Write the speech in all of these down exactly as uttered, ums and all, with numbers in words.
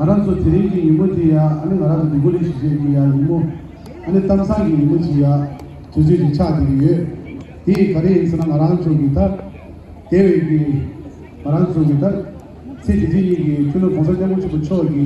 ང་རང་ཚོ་དེ་རིང་གི་ཉིན་མོ་འདི་ཡ། ཨ་ནི་ང་རང་ཚོ་འདི་གོ་ལི་ཞིག་བྱེད་ཀྱི་ཡ་ཉིན་མོ། ཨ་ནི་གཏམ་བཟང་གི་ཉིན་མོ་ཞིག་ཡ། དུས་ཚོད་ཅིག་ཆགས་བསྡད་ཀྱི་ཡོད། དེ་ཡི་ག་རེ་ཡིན་ཟེར་ན། ང་རང་ཚོ་གི་ད། དེ་བས་ཀྱི། ང་རང་ཚོ་གི་ད། ཚེ་འདི་ཕྱི་གཉིས་ཀྱི་མཐུན་ལམ་གོང་ས་སྐྱབས་མགོན་ཆེན་པོ་མཆོག་གི་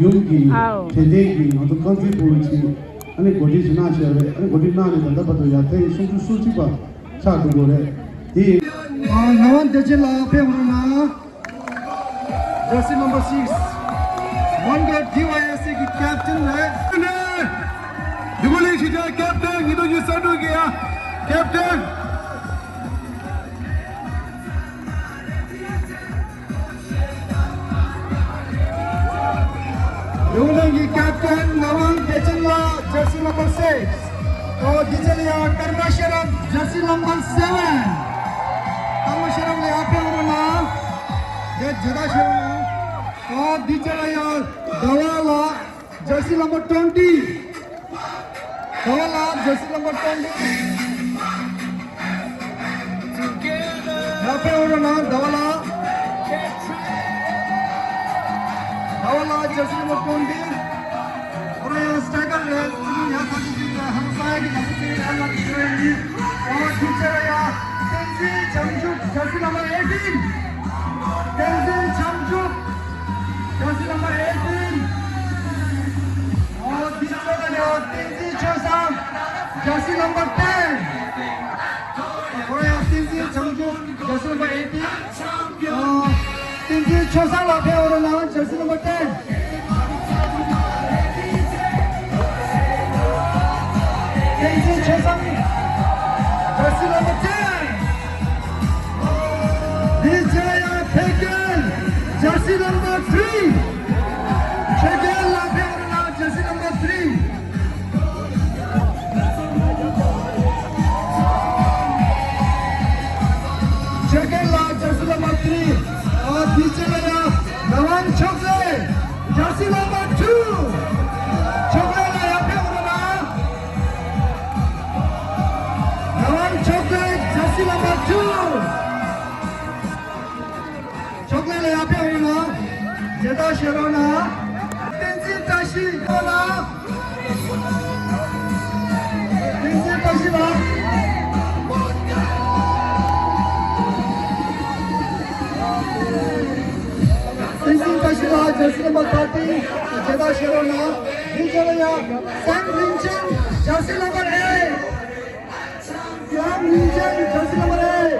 ཡུམ་གྱི་ཨའོ། དྲན་རྟེན་གྱི་ང་ཚོ་རྐང་འཛིན་སྤོ་ལོ་ཆེད། ཨ་ནི་གོ་སྒྲིག་ཞིག་གནང་བྱས་རེད། ཨ་ནི་གོ་སྒྲིག་གནང་ནས་ད་ལྟ་བར་དུ་ཡར་ཐེངས་སུམ་ཅུ་སོ་གཅིག་པ་ཆགས་འགྲོ་གི་རེད། དེ་ཡིན། ཨ། ངག་དབང་བདེ་ཆེན་ལགས་ཕེབས་རོགས་གནང་། Jersey number six, Mangat D Y S A གི་captain རེད། འདི་གོ་ལི་ཞིག་བྱས་captain། ཉིས་སྟོང་ཉི་ཤུ་རྩ་དྲུག་གི་ཡ་captain། ཡོང་ལེན་གྱི་captain ངག་དབང་བདེ་ཆེན་ལགས། Jersey number six། ཨོ། དེ་རྗེས་ལ་ཡ་ཀརྨ་ཤེས་རབ། Jersey number seven། ཀརྨ་ཤེས་རབ་ལགས་ཡར་ཕེབས་རོགས་གནང་། རྗེ་ད་ཤེས་རབ་ལགས། ཨོ། དེ་རྗེས་ལ་ཡ་ཟླ་བ་ལགས། Jersey number twenty། ཟླ་བ་ལགས། Jersey number twenty། ཡར་ཕེབས་རོགས་གནང་། ཟླ་བ་ལགས། ཟླ་བ་ལགས། Jersey number twenty། ཁོ་རང་ཡང་striker རེད། ཡང་ཁ་ཅིག་ཅིག་ཧང་སང་གི་ནང་ཚེ་ཡང་ལ་ཅིག་རེད། ཨོ། དེ་རྗེས་ལ་ཡ་བསྟན་འཛིན་བྱང་ཆུབ། Jersey number eighteen། བསྟན་འཛིན་བྱང་ཆུབ། Jersey number eighteen། ཨོ། དེ་རྗེས་ལ་ཡ་བསྟན་འཛིན་ཆོས་བཟང་། Jersey number ten། ཁོ་རང་ཡང་བསྟན་འཛིན་བྱང་ཆུབ། Jersey number eighteen། ཨོ། བསྟན་འཛིན་ཆོས་བཟང་ལགས་ཕེབས་རོགས་གནང་། Jersey number ten། བསྟན་འཛིན་ཆོས་བཟང་། Jersey number ten། དེ་རྗེས་ལ་ཡ་ཕེབས་མཁན། Jersey number three། ཆོས་རྒྱལ་ལགས་ཕེབས་རོགས་གནང་། Jersey number three། ཆོས་རྒྱལ་ལགས། Jersey number three། ཨ། དེ་རྗེས་ལ་ཡ་ངག་དབང་མཆོག་སྲེད། Jersey number two། མཆོག་སྲེད་ལགས་ཡར་ཕེབས་རོགས་གནང་། ངག་དབང་མཆོག་སྲེད། Jersey number two། ཕྱོགས་ལས་ལ་ཡར་ཕེབས་རོགས་གནང་། མཇལ་དར་བཞེས་རོགས་གནང་། བསྟན་འཛིན་བཀྲ་ཤིས་ལགས། བསྟན་འཛིན་བཀྲ་ཤིས་ལགས། བསྟན་འཛིན་བཀྲ་ཤིས་ལགས། Jersey number thirteen། མཇལ་དར་བཞེས་རོགས་གནང་། དེའི་རྗེས་ལ་ཡ་སན་རིན་ཆེན། Jersey number eight། སན་རིན་ཆེན། Jersey number eight།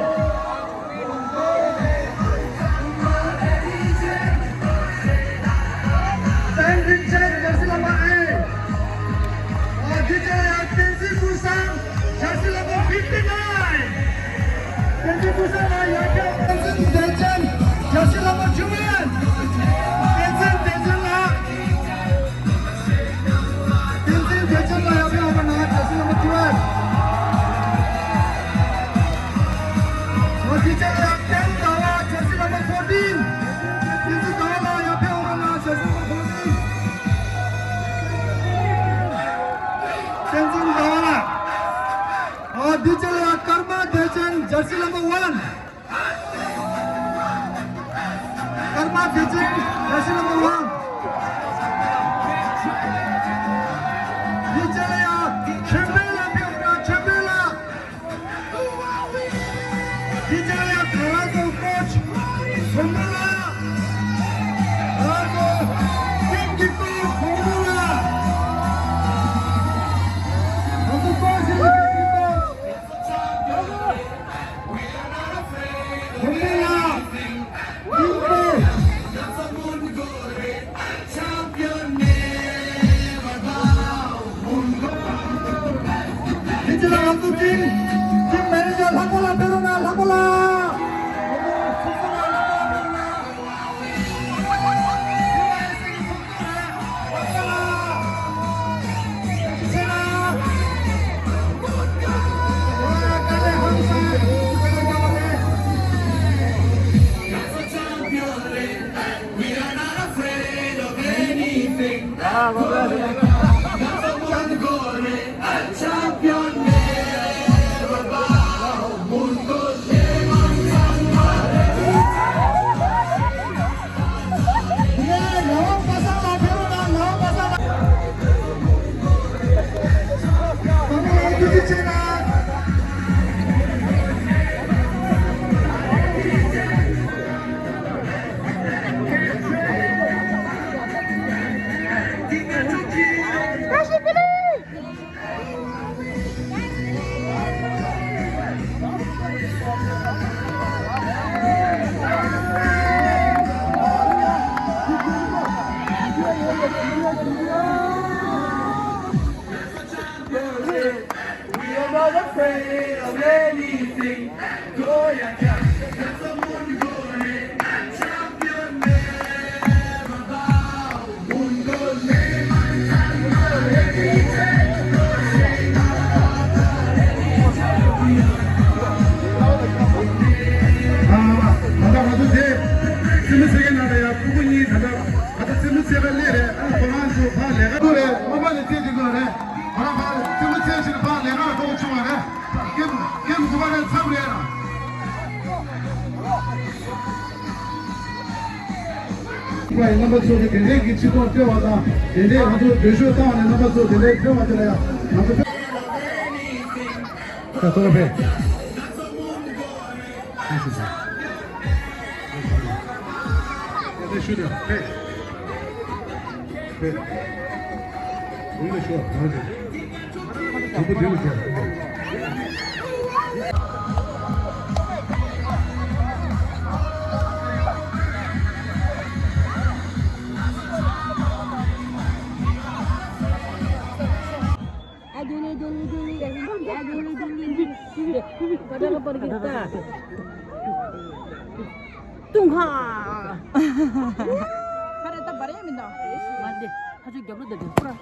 སན་རིན་ཆེན། Jersey number eight། ཨ། དེ་རྗེས་ལ་ཡ་བསྟན་འཛིན་ཀུན་བཟང་། Jersey number fifty-nine། བསྟན་འཛིན་ཀུན་བཟང་ལགས་ཡར་ཕེབས། བསྟན་འཛིན་བདེ་ཆེན། Jersey number twelve། བསྟན་འཛིན་བདེ་ཆེན་ལགས། བསྟན་འཛིན་བདེ་ཆེན་ལགས་ཡར་ཕེབས་རོགས་གནང་། Jersey number twelve། ཨོ། དེ་རྗེས་ལ་ཡ་བསྟན་ཟླ་བ། Jersey number fourteen། བསྟན་འཛིན་ཟླ་བ་ལགས་ཡར་ཕེབས་རོགས་གནང་། Jersey number fourteen། བསྟན་འཛིན་ཟླ་བ་ལགས། ཨོ། དེ་རྗེས་ལ་ཡ་ཀརྨ་བདེ་ཆེན། Jersey number one། ཀརྨ་བདེ་ཆེན། Jersey number one། དེ་རྗེས་ལ་ཡ་ཆོས་འཕེལ་ལགས་ཕེབས་རོགས་གནང་། ཆོས་འཕེལ་ལགས། དེ་རྗེས་ལ་ཡ་ང་རང་ཚོ་ཀོ་ཆི་བུམ་བུ་ལགས། ང་རང་ཚོ་ཊིམ་གྱི་ཀོ་ཆི་བུམ་བུ་ལགས། ང་ཚོ་ཀོ་ཆི་ཊིམ་གྱི་ཀོ་ཆི། བུམ་བུ་ལགས། བུམ་བུ། བུམ་བུ་ལགས། ད་ལྟ་ང་ཚོ་དེ་རྩེད་མོ་རྩེ་མཁན་ནང་ལ་ཡང་ཕྲུ་གུ་གཉིས་ད་ལྟ་ད་ལྟ་རྩེད་མོ་རྩེ་ག་སླེབས་རེད། ཨ་ཁོ་རང་ཚོ་ཕར་ལས་ཀ་ཐུག་རེད། སློབ་མ་ལ་རྩེད་དེ་དགོས་རེད། ཁོ་རང་ཕར་རྩེད་མོ་རྩེ་བཞིན་ཕར་ལས་ཀ་ལ་ཐུག་བྱུང་བ་རེད། ཀེམ་ཀེམ་དགུ་པ་རེད། མཚམས་རེད། རྣམ་པ་ཚོ་གི་དེ་འདྲའི་གི་ཆེ་མཐོང་སྤྲད་པ་དང་དེ་འདྲའི་ང་ཚོ་འགྲེལ་བཤད་བཏང་བ་ནས་རྣམ་པ་ཚོ་དེ་འདྲའི་ཕེབས་པ་དེ་ལ་ཡང་ང་ཚོ་ཕེབས། ད་ལྟ་ཕེབས། ཕེབས། ཕེབས། ཕེབས། ཕེབས། ཕེབས། ཏུང་ཧ། ཁ་རེ་ད་བར་ཡ་མི་འདུག་མ་འདི་ཁ་ཆུ་རྒྱབ་ལོ་འདི་འདྲ་པུ་ར།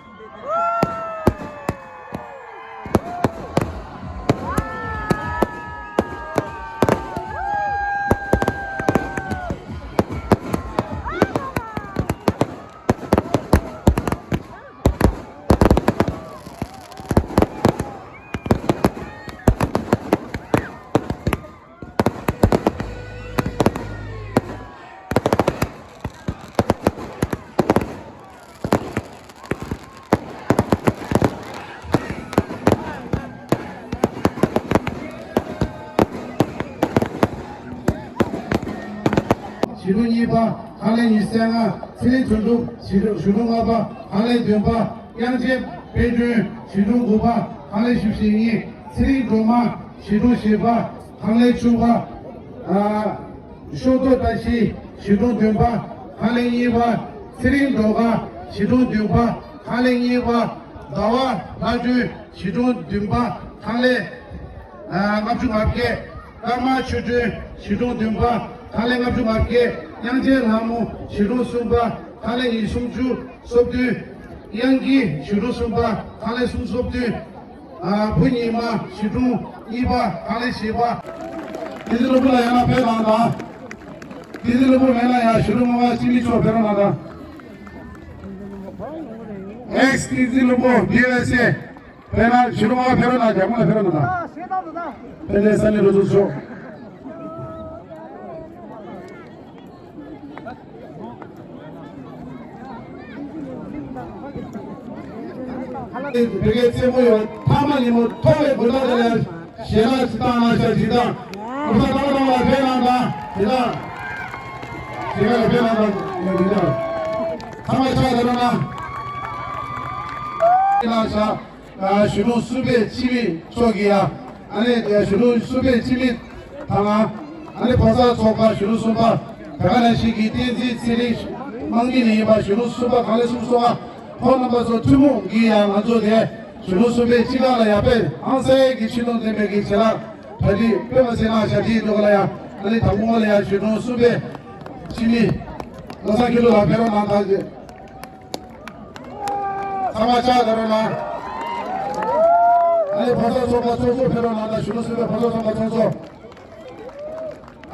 ཞི་ལུ་གཉིས་པ། ཁང་ལས་ཉི་ཤུ་རྩ་ལྔ། ཚེ་རིང་དོན་གྲུབ། ཞི་ལུ་ཞི་ལུ་ལྔ་པ། ཁང་ལས་བདུན་པ། དབྱངས་ཅན་དཔལ་སྒྲོན། ཞི་ལུ་དགུ་པ། ཁང་ལས་བཞི་བཅུ་ཞེ་གཉིས། ཚེ་རིང་སྒྲོལ་མ། ཞི་ལུ་བཞི་པ། ཁང་ལས་བཅུ་པ། ཨ། ཤོག་རྡོ་བཀྲ་ཤིས། ཞི་ལུ་བདུན་པ། ཁང་ལས་གཉིས་པ། ཚེ་རིང་སྒྲོལ་དཀར། ཞི་ལུ་བདུན་པ། ཁང་ལས་གཉིས་པ། ཟླ་བ་ལྷ་སྒྲོན། ཞི་ལུ་བདུན་པ། ཁང་ལས། ཨ། ལྔ་བཅུ་ང་བརྒྱད། ཀརྨ་ཆོས་སྒྲོན། ཞི་ལུ་བདུན་པ། ཁང་ལས་ལྔ་བཅུ་ང་བརྒྱད། དབྱངས་ཅན་ལྷ་མོ། ཞི་ལུ་གསུམ་པ། ཁང་ལས་ཉི་ཤུ་སུམ་ཅུ་སོ་བདུན། དབྱངས་སྐྱིད། ཞི་ལུ་གསུམ་པ། ཁང་ལས་སུམ་ཅུ་སོ་བདུན། ཨ། བུ་ཉི་མ། ཞི་ལུ་གཉིས་པ། ཁང་ལས་བཞི་པ། བསྟན་འཛིན་བློན་པོ་ལ་ཡང་ན་ཕེབས་གནང་དང་། བསྟན་འཛིན་བློན་པོ་མེད་ན་ཡང་ཞི་ལུ་ལྔ་པ་འཆི་མེད་མཆོག་ཕེབས་རོགས་གནང་དང་། ཨེག་སི་བསྟན་འཛིན་བློན་པོ། བི་ཨེལ་ཨེ་སི་ཨེ། དཔེར་ན་ཞི་ལུ་ལྔ་པ་ཕེབས་རོགས་གནང་། རྒྱ་དགོན་ལ་ཕེབས་རོགས་གནང་། དཔལ་ལྡན་ས་གནས་རུ་ཚོགས་མཆོག། བོད་སྐད་རྩེད་མོ་ཡོད། ཐ་མ་ཉིན་མོ་ཐོག་ལས་དགོན་བདག་དེ་ལ་ཞལ་ལག་ཅིག་བཏང་གནང་ཤག་ཅིག་དང་། ཨོ་ས་ཏང་ཏང་ལ་ཕེབས་གནང་དང་། ཅིག་དང་། ཞལ་ལག་ཕེབས་གནང་དང་། ཡོད་མི་འདུག་ཐ་མ་ཆགས་ད་རུང་ན། གནང་ཤག་ཞི་ལུ་གསུམ་པའི་འཆི་མེད་མཆོག་གིས་ཡ། ཨ་ནི་ཞི་ལུ་གསུམ་པའི་འཆི་མེད་དང་། ཨ་ནི་བོད་ས་ཚོགས་པ་ཞི་ལུ་གསུམ་པ། དེ་ག་ནང་བཞིན་གྱི་བསྟན་འཛིན་ཚེ་རིང་དམངས་མི་ནས་ཡིན་པ་ཞི་ལུ་གསུམ་པ། ཁང་ལས་སུམ་ཅུ་སོ་ལྔ། ཁོང་རྣམ་པ་ཚོ་ཐུན་མོང་གིས་ཡང་ང་ཚོ་དེ་ཞི་ལུ་གསུམ་པའི་སྤྱི་ཁང་ལ་ཡ་དཔེ་ཧང་སངས་ཀྱི་ཆེ་མཐོང་ལྡན་པའི་གི་ཞལ་ལག་གྲ་སྒྲིག་དཔེ་མ་ཚད་གནང་ཤག་དེའི་ཐོག་ལ་ཡ། ཨ་ནི་དང་པོ་ལ་ཡ་ཞི་ལུ་གསུམ་པའི་འཆི་མེད་བློ་བཟང་མཁྱེན་ལུགས་ལགས་ཕེབས་རོགས་གནང་དང་། ཚང་མ་ཕྱག་བརྡབ་རོགས་གནང་། ཨ་ནི་བོད་ས་ཚོགས་པ་ཚོགས་གཙོ་ཕེབས་རོགས་གནང་དང་། ཞི་ལུ་གསུམ་པའི་བོད་ས་ཚོགས་པ་ཚོགས་གཙོ།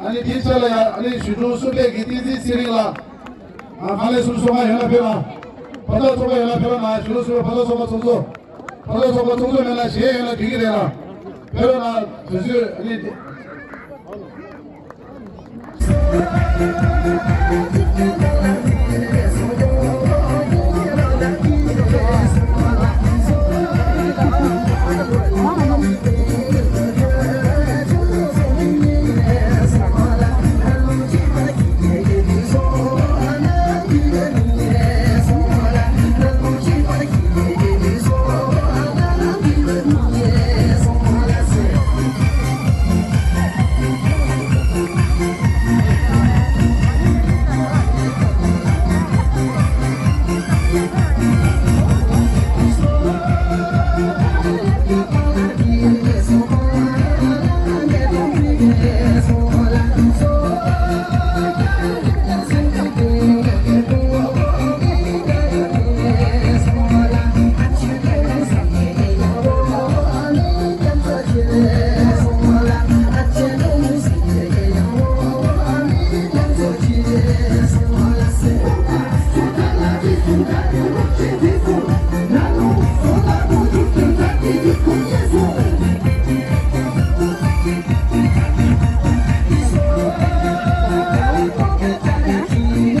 ཨ་ནི་དེའི་ཕྱི་ལ་ཡ་ཨ་ནི་ཞི་ལུ་གསུམ་པའི་གི་བསྟན་འཛིན་ཚེ་རིང་ལགས། ཨ། ཁང་ལས་སུམ་ཅུ་སོ་ལྔ་ཡོད་ན་ཕེབས་ཨ། བོད་ས་ཚོགས་པ་ཡོད་ན་ཕེབས་རོགས་གནང་། ཞི་ལུ་གསུམ་པའི་བོད་ས་ཚོགས་པ་ཚོགས་གཙོ། བོད་ས་ཚོགས་པ་ཚོགས་གཙོ་མེད་ན་གཞན་ཡོད་ན་འགྲིག་གི་རེད་ལ། ཕེབས་རོགས་གནང་། དུས་ཚོད་ཨ་ནི།